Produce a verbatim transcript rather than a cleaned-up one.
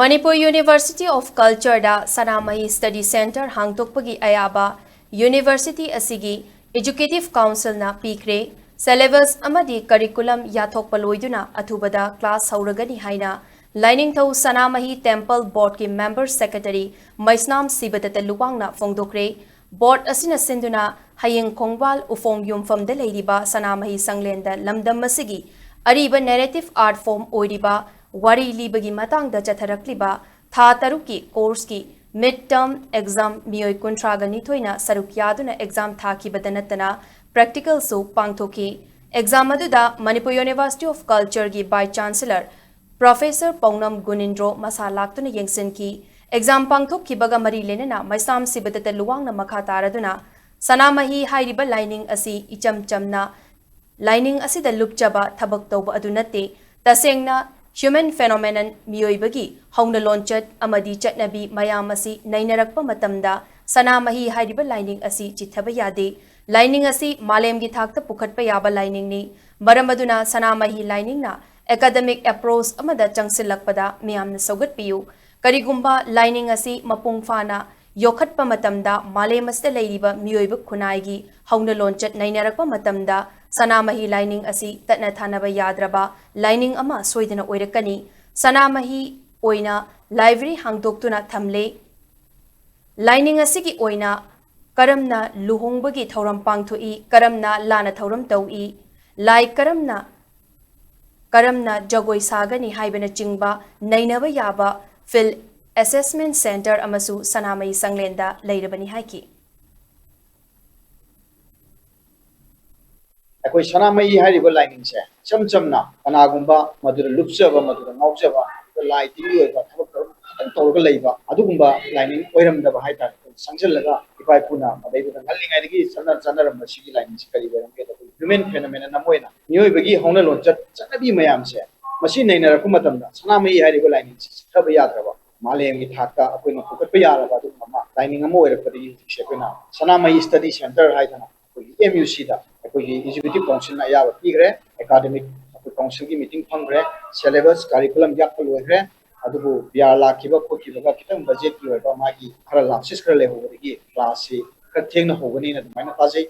Manipur University of Culture the Sanamahi Study Centre ꯍꯥꯡꯗꯣꯛꯄꯒꯤ ꯑꯌꯥꯕ University ꯑꯁꯤꯒꯤ Executive Council ꯅ ꯄꯤꯈ꯭ꯔꯦ꯫ Syllabus ꯑꯃꯗꯤ curriculum ꯌꯥꯊꯣꯛꯄ ꯂꯣꯏꯗꯨꯅ ꯑꯊꯨꯕꯗ class ꯍꯧꯔꯒꯅꯤ ꯍꯥꯏꯅ ꯂꯥꯏꯅꯤꯡꯊꯧ ꯁꯅꯥꯃꯍꯤ Temple Board ꯀꯤ Member Secretary ꯃꯩꯁꯅꯥꯝ ꯁꯤꯕꯗꯠꯇ ꯂꯨꯋꯥꯡꯅ ꯐꯣꯡꯗꯣꯛꯈ꯭ꯔꯦ꯫ Board ꯑꯁꯤꯅ ꯁꯤꯟꯗꯨꯅ ꯍꯌꯦꯡ ꯈꯣꯡꯕꯥꯜ ꯎꯐꯣꯡ ꯌꯨꯝꯐꯝꯗ ꯂꯩꯔꯤꯕ ꯁꯅꯥꯃꯍꯤ ꯁꯪꯂꯦꯟꯗ ꯂꯝꯗꯝ ꯑꯁꯤꯒꯤ ꯑꯔꯤꯕ narrative art form ꯑꯣꯏꯔꯤꯕ ꯋꯥꯔꯤ ꯂꯤꯕꯒꯤ ꯃꯇꯥꯡꯗ ꯆꯠꯊꯔꯛꯂꯤꯕ ꯊꯥ ꯇꯔꯨꯛꯀꯤ course ꯀꯤ mid term exam ꯃꯤꯑꯣꯏ ꯀꯨꯟꯊ꯭ꯔꯥꯒ ꯅꯤꯊꯣꯏꯅ ꯁꯔꯨꯛ ꯌꯥꯗꯨꯅ exam ꯊꯥꯈꯤꯕꯗ ꯅꯠꯇꯅ practical ꯁꯨ ꯄꯥꯡꯊꯣꯛꯈꯤ꯫ Exam ꯑꯗꯨꯗ Manipur University of Culture ꯒꯤ Vice Chancellor Professor ꯄꯧꯅꯝ ꯒꯨꯅꯤꯟꯗ꯭ꯔꯣ ꯃꯁꯥ ꯂꯥꯛꯇꯨꯅ ꯌꯦꯡꯁꯤꯟꯈꯤ꯫ Exam ꯄꯥꯡꯊꯣꯛꯈꯤꯕꯒ ꯃꯔꯤ ꯂꯩꯅꯅ ꯃꯩꯁꯥꯝ ꯁꯤꯕꯗꯠꯇ ꯂꯨꯋꯥꯡꯅ ꯃꯈꯥ ꯇꯥꯔꯗꯨꯅ, ꯁꯅꯥꯃꯍꯤ ꯍꯥꯏꯔꯤꯕ ꯂꯥꯏꯅꯤꯡ ꯑꯁꯤ ꯏꯆꯝ ꯆꯝꯅ ꯂꯥꯏꯅꯤꯡ ꯑꯁꯤꯗ ꯂꯨꯞꯆꯕ ꯊꯕꯛ ꯇꯧꯕ ꯑꯗꯨ ꯅꯠꯇꯦ꯫ ꯇꯁꯦꯡꯅ human phenomenon, ꯃꯤꯑꯣꯏꯕꯒꯤ ꯍꯧꯅ ꯂꯣꯟꯆꯠ ꯑꯃꯗꯤ ꯆꯠꯅꯕꯤ ꯃꯌꯥꯝ ꯑꯁꯤ ꯅꯩꯅꯔꯛꯄ ꯃꯇꯝꯗ ꯁꯅꯥꯃꯍꯤ ꯍꯥꯏꯔꯤꯕ ꯂꯥꯏꯅꯤꯡ ꯑꯁꯤ ꯆꯤꯠꯊꯕ ꯌꯥꯗꯦ꯫ ꯂꯥꯏꯅꯤꯡ ꯑꯁꯤ ꯃꯥꯂꯦꯝꯒꯤ ꯊꯥꯛꯇ ꯄꯨꯈꯠꯄ ꯌꯥꯕ ꯂꯥꯏꯅꯤꯡꯅꯤ꯫ ꯃꯔꯝ ꯑꯗꯨꯅ ꯁꯅꯥꯃꯍꯤ ꯂꯥꯏꯅꯤꯡꯅ academic approach ꯑꯃꯗ ꯆꯪꯁꯤꯜꯂꯛꯄꯗ ꯃꯤꯌꯥꯝꯅ ꯁꯧꯒꯠꯄꯤꯌꯨ꯫ ꯀꯔꯤꯒꯨꯝꯕ ꯂꯥꯏꯅꯤꯡ ꯑꯁꯤ ꯃꯄꯨꯡ ꯐꯥꯅ ꯌꯣꯛꯈꯠꯄ ꯃꯇꯝꯗ ꯃꯥꯂꯦꯝ ꯑꯁꯤꯗ ꯂꯩꯔꯤꯕ ꯃꯤꯑꯣꯏꯕ ꯈꯨꯟꯅꯥꯏꯒꯤ ꯍꯧꯅ ꯂꯣꯟꯆꯠ ꯅꯩꯅꯔꯛꯄ ꯃꯇꯝꯗ ꯁꯅꯥꯃꯍꯤ ꯂꯥꯏꯅꯤꯡ ꯑꯁꯤ ꯇꯠꯅ ꯊꯥꯅꯕ ꯌꯥꯗ꯭ꯔꯕ ꯂꯥꯏꯅꯤꯡ ꯑꯃ ꯁꯣꯏꯗꯅ ꯑꯣꯏꯔꯛꯀꯅꯤ꯫ ꯁꯅꯥꯃꯍꯤ ꯑꯣꯏꯅ library ꯍꯥꯡꯗꯣꯛꯇꯨꯅ ꯊꯝꯂꯦ꯫ ꯂꯥꯏꯅꯤꯡ ꯑꯁꯤꯒꯤ ꯑꯣꯏꯅ ꯀꯔꯝꯅ ꯂꯨꯍꯣꯡꯕꯒꯤ ꯊꯧꯔꯝ ꯄꯥꯡꯊꯣꯛꯏ, ꯀꯔꯝꯅ ꯂꯥꯟꯅ ꯊꯧꯔꯝ ꯇꯧꯏ, ꯂꯥꯏ ꯀꯔꯝꯅ, ꯀꯔꯝꯅ ꯖꯒꯣꯏ ꯁꯥꯒꯅꯤ ꯍꯥꯏꯕꯅꯆꯤꯡꯕ ꯅꯩꯅꯕ ꯌꯥꯕ field assessment centre ꯑꯃꯁꯨ ꯁꯅꯥꯃꯍꯤ ꯁꯪꯂꯦꯟꯗ ꯂꯩꯔꯕꯅꯤ ꯍꯥꯏꯈꯤ꯫ ꯑꯩꯈꯣꯏ ꯁꯅꯥꯃꯍꯤ ꯍꯥꯏꯔꯤꯕ ꯂꯥꯏꯅꯤꯡꯁꯦ ꯏꯆꯝ ꯆꯝꯅ ꯀꯅꯥꯒꯨꯝꯕ ꯃꯗꯨꯗ ꯂꯨꯞꯆꯕ, ꯃꯗꯨꯗ ꯉꯥꯎꯖꯕ, ꯃꯗꯨꯗ ꯂꯥꯏ ꯇꯤꯟꯒꯤ ꯑꯣꯏꯕ ꯊꯕꯛ ꯊꯧꯔꯝ ꯈꯛꯇꯪ ꯇꯧꯔꯒ ꯂꯩꯕ ꯑꯗꯨꯒꯨꯝꯕ ꯂꯥꯏꯅꯤꯡ ꯑꯣꯏꯔꯝꯗꯕ ꯍꯥꯏꯇꯥꯔꯦ꯫ ꯑꯩꯈꯣꯏ ꯁꯪꯖꯜꯂꯒ ꯏꯄꯥ ꯏꯄꯨꯅ ꯃꯗꯩꯗꯨꯗ ꯉꯜꯂꯤꯉꯩꯗꯒꯤ ꯆꯠꯅ-, ꯆꯠꯅꯔꯝꯕ ꯁꯤꯒꯤ ꯂꯥꯏꯅꯤꯡꯁꯤ ꯀꯔꯤ ꯑꯣꯏꯔꯝꯒꯦ? ꯑꯩꯈꯣꯏ human phenomenon ꯑꯃ ꯑꯣꯏꯅ ꯃꯤꯑꯣꯏꯕꯒꯤ ꯍꯧꯅ ꯂꯣꯟꯆꯠ ꯆꯠꯅꯕꯤ ꯃꯌꯥꯝꯁꯦ ꯃꯁꯤ ꯅꯩꯅꯔꯛꯄ ꯃꯇꯝꯗ ꯁꯅꯥꯃꯍꯤ ꯍꯥꯏꯔꯤꯕ ꯂꯥꯏꯅꯤꯡꯁꯤ ꯆꯤꯠꯊꯕ ꯌꯥꯗ꯭ꯔꯕ, ꯃꯥꯂꯦꯝꯒꯤ ꯊꯥꯛꯇ ꯑꯩꯈꯣꯏꯅ ꯄꯨꯈꯠꯄ ꯌꯥꯔꯕ ꯑꯗꯨꯒꯨꯝꯕ ꯑꯃ ꯂꯥꯏꯅꯤꯡ ꯑꯃ ꯑꯣꯏꯔꯛꯄꯗꯒꯤ ꯍꯧꯖꯤꯛꯁꯦ ꯑꯩꯈꯣꯏꯅ ꯁꯅꯥꯃꯍꯤ Study Centre ꯍꯥꯏꯗꯅ ꯑꯩꯈꯣꯏꯒꯤ M U C ꯗ ꯑꯩꯈꯣꯏꯒꯤ Executive Council ꯅ ꯑꯌꯥꯕ ꯄꯤꯈ꯭ꯔꯦ꯫ Academic ꯑꯩꯈꯣꯏ council ꯒꯤ meeting ꯐꯝꯈ꯭ꯔꯦ꯫ Syllabus, curriculum ꯌꯥꯠꯄ ꯂꯣꯏꯈ꯭ꯔꯦ꯫ ꯑꯗꯨꯕꯨ ꯕꯤ ꯑꯥꯔ ꯂꯥꯛꯈꯤꯕ ꯈꯣꯠꯈꯤꯕꯒ ꯈꯤꯇꯪ ꯕꯖꯦꯠꯀꯤ ꯑꯣꯏꯕ ꯃꯥꯒꯤ ꯈꯔ ꯂꯥꯞꯁꯦꯁ ꯈꯔ ꯂꯩꯍꯧꯕꯗꯒꯤ ꯀ꯭ꯂꯥꯁꯁꯤ ꯈꯔ ꯊꯦꯡꯅ ꯍꯧꯒꯅꯤꯅ ꯑꯗꯨꯃꯥꯏꯅ ꯇꯥꯖꯩ꯫